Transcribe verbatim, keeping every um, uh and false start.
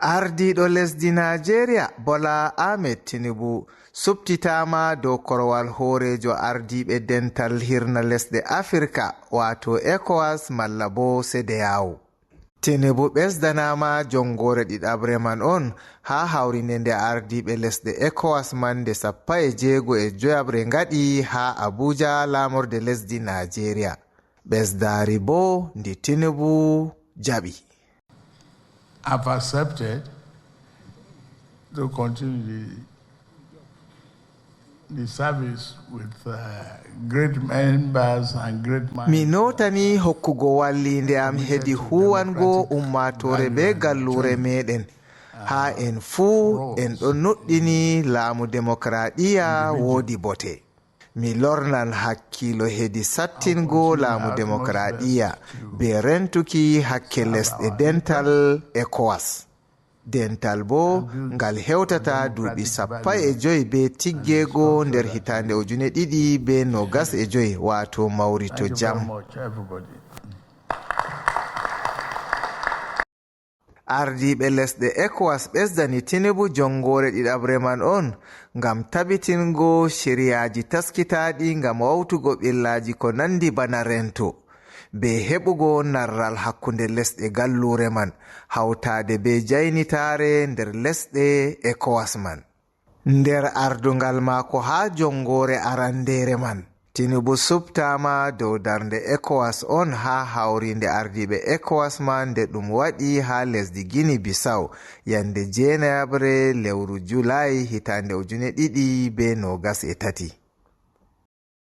Ardiiɗo lesdi Naajeeriya, Bola Ahmed Tinubu, suɓtitaama dow korowal hooreejo ardiiɓe dental hirna lesɗe Afirka, waato ECOWAS malla bo CEDEAO. Tinubu ɓesdanaama jongoore ɗiɗaɓre man on haa hawrinde nde ardiiɓe lesɗe ECOWAS man nde sappo e jeego e joyaɓre ngaɗi haa Abuja, laamorde lesdi Naajeeriya. Ɓesdaari bo ndi Tinubu jaɓi. I've accepted to continue the, the service with uh, great members and great minds. Mi notani hokkugo wallinde am hedi huwango ummaatoore be galluure meɗen. Haa en fuu en ɗon nuɗɗini laamu demokraɗiya woodi bote. Mi lornan hakkiilo hedi sattingo laamu demokraɗiya be rentuki hakke lesɗe dental ECOWAS. Dental bo ngal hewtata duuɓi sappo e joy be tiggeego nder hitaande ujune ɗiɗi be noogas e joy, waato mawrito jam. Ardiiɓe lesɗe ECOWAS ɓesdani Tinubu jongoore ɗiɗaɓre man on ngam tabitingo shiriyaaji taskitaaɗi ngam wawtugo ɓillaaji ko nandi bana rento, be heɓugo narral hakkunde lesɗe galluure man, hawtaade be jaynitaare nder lesɗe ECOWAS man. Nder ardungal maako haa jongoore arandeere man, Tinubu suɓtaama dow darnde ECOWAS on haa hawriinde ardiiɓe ECOWAS man nde ɗum waɗi haa lesdi Gini Bisaw, yande jeenayaɓre lewru Julaay hitaande ujune ɗiɗi be noogas e tati.